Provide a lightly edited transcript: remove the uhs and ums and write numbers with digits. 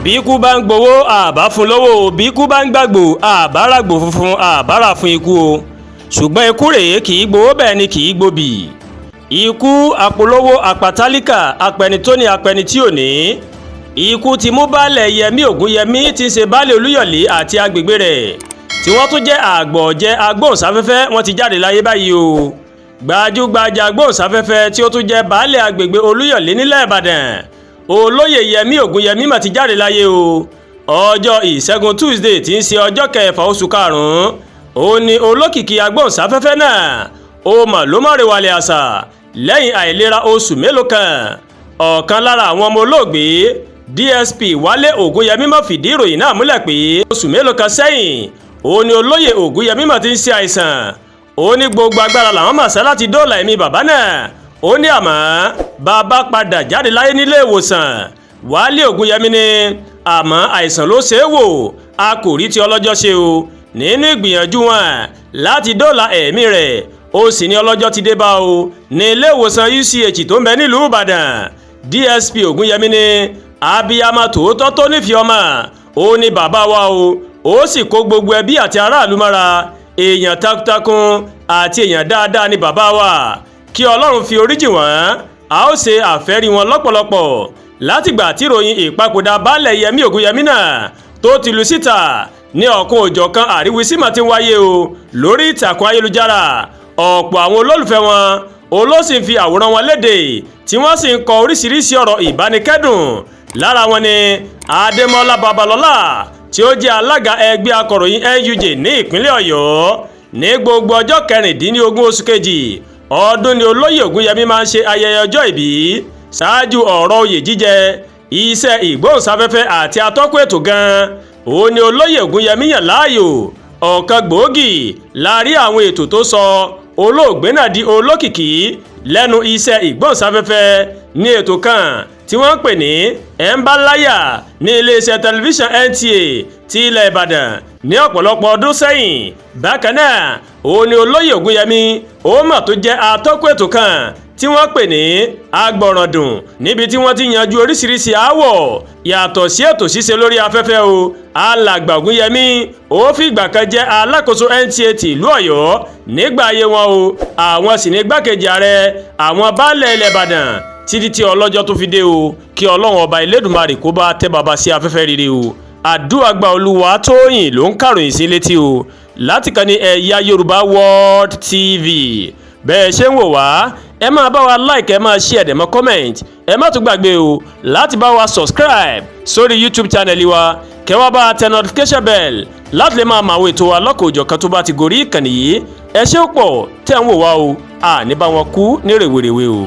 Bí ikú bá ń gbowó, àbá fún lówó. Bí ikú bá ń gbàgbó, àbá ràgbò funfun, àbá rà fún ikú o. Ṣùgbọ́n ikú rèé, kì í gbowó, bẹ́ẹ̀ ni kì í gbòbì. Ikú apolówó, apatálíkà, apẹni tó ní, apẹni tí ò ní. Ikú ti mú Baálẹ̀ Yẹmí Ògúnyẹmí, tí ń ṣe Baálẹ̀ Olúyọ̀lé àti agbègbè rẹ̀, tí wọ́n tún jẹ́ àgbọ̀jẹ́ agbóhùnsáfẹ́fẹ́. Wọ́n ti jáde láyé báyìí o. Gbajúgbajà agbóhùnsáfẹ́fẹ́ tí ó tún jẹ́ baálẹ̀ agbègbè Olúyọ̀lé nílẹ̀ Ìbàdàn, Olóyè Yẹmí Ògúnyẹmí, mà ti jáde láyé o. Ọjọ́ Ìṣẹ́gun Tuesday, tí ń ṣe ọjọ́ 6 oṣù 5, ó ní olókìkí agbóhùnsáfẹ́fẹ́ náà ó mà ló mọ̀rẹ̀ wàlẹ̀ àṣà lẹ́yìn àìlera oṣù mélòó kan. Ọ̀kan lára àwọn ọmọ olóògbé, DSP Wálé Ògúnyẹmí, mà fìdí ìròyìn náà múlẹ̀ pé oṣù mélòó kan sẹ́yìn ó ní Olóyè Ògúnyẹmí mà ti ń ṣe àìsàn. Ó ní gbogbo agbára làwọn mà sá láti dóòlà ẹ̀mí bàbá náà. Ó ní àmọ́ bàbá padà jáde láyé nílé ìwòsàn. Wálé Ògúnyẹmí ní àmọ́ àìsàn ló ṣe é wò, a kò rí ti ọlọ́jọ́ ṣe o. Nínú ìgbìyànjú wọn láti dóòlà ẹ̀mí rẹ̀, ó sì ní ọlọ́jọ́ ti dé bá o ní ilé ìwòsàn UCH tó ń bẹ nílùú Ìbàdàn. DSP Ògúnyẹmí ní abiyamọ tòótọ́ tó nífẹ̀ẹ́ ọmọ ó ní bàbá wa o. Ó sì kó gbogbo ẹbí àti aráàlú mọ́ra. Èèyàn takuntakun àti èèyàn dáadáa ni bàbá wa. Kí Ọlọ́run fi oríjì wọ́n. A ó ṣe àfẹ́rí wọn lọ́pọ̀lọpọ̀. Látìgbà tí ìròyìn ìpapòdà Baálẹ̀ Yẹmí Ògúnyẹmí náà tó ti lu síta ní ọ̀kan òjọ̀kan, àríwísí mà ti ń wáyé o lórí ìtàkùn ayélujára. Ọ̀pọ̀ àwọn olólùfẹ́ wọn olóṣì ń fi àwòrán wọn léde, tí wọ́n sì ń kọ oríṣiríṣi ọ̀rọ̀ ìbánikẹ́dùn. Lára wọn ni Adémọ́lá Babalọ́lá, tí ó jẹ́ alága ẹgbẹ́ akọ̀ròyìn NUJ ní ìpínlẹ̀ Ọ̀yọ́. Ní gbogbo ọjọ́ 16 oṣù 2 ọdún ni Olóyè Ògúnyẹmí máa ń ṣe ayẹyẹ ọjọ́ ìbí. Ṣáájú ọ̀rọ̀ oyè jíjẹ, iṣẹ́ ìgbóhùnsáfẹ́fẹ́ àti atọ́kùn ètò gan-an òun ni Olóyè Ògúnyẹmí yàn láàyò. Ọ̀kan gbòógì láàrí àwọn ètò tó sọ olóògbé náà di olókìkí lẹ́nu iṣẹ́ ìgbóhùnsáfẹ́fẹ́ ní ètò kan tí wọ́n ń pè ní Ẹ̀ńbáláyà ní iléeṣẹ́ tẹlifíṣàn NTA ti ilẹ̀ Ìbàdàn ní ọ̀pọ̀lọpọ̀ ọdún sẹ́yìn. Bákan náà, òun ni Olóyè Ògúnyẹmí ó mà tó jẹ́ atọ́kùn ètò kan tí wọ́n pè ní Agbọ̀ràndùn, níbi tí wọ́n ti yanjú oríṣiríṣi aáwọ̀. Yàtọ̀ sí ètò ṣíṣe lórí afẹ́fẹ́ o, Alàgbà Ògúnyẹmí ó fìgbà kan jẹ́ alákòóso NTA ti ìlú Ọ̀yọ́ nígbà ayé wọn o. Àwọn sì ní igbákejì ààrẹ àwọn baálẹ̀ ilẹ̀ Ìbàdàn títí tí ọlọ́jọ́ tó fi dé o. Kí Ọlọ́run Ọba Elédùmarè kó bá tẹ́ bàbá sí afẹ́fẹ́ rere o. Àdúràgbà Olúwatóyìn ló ń kàròyìn sí létí o láti kàn ní Ẹ̀yà Yorùbá World TV. Bẹ́ẹ̀ ṣe ń wò wá, ẹ máa bá wa like, ẹ máa share, dẹ̀ mọ́ comment. Ẹ má tún gbàgbé o láti bá wa subscribe sórí YouTube channel wa, kẹ́ wá bá a tẹ notification bell láti lè máa mọ àwọn ètò wa lọ́kọ̀-ò-jọ̀kan tó bá ti gorí ìkànnì yìí. Ẹ ṣé pọ̀ tẹ́ ń wò wá o. Àní bá wọn kú ní rèwerèwe o.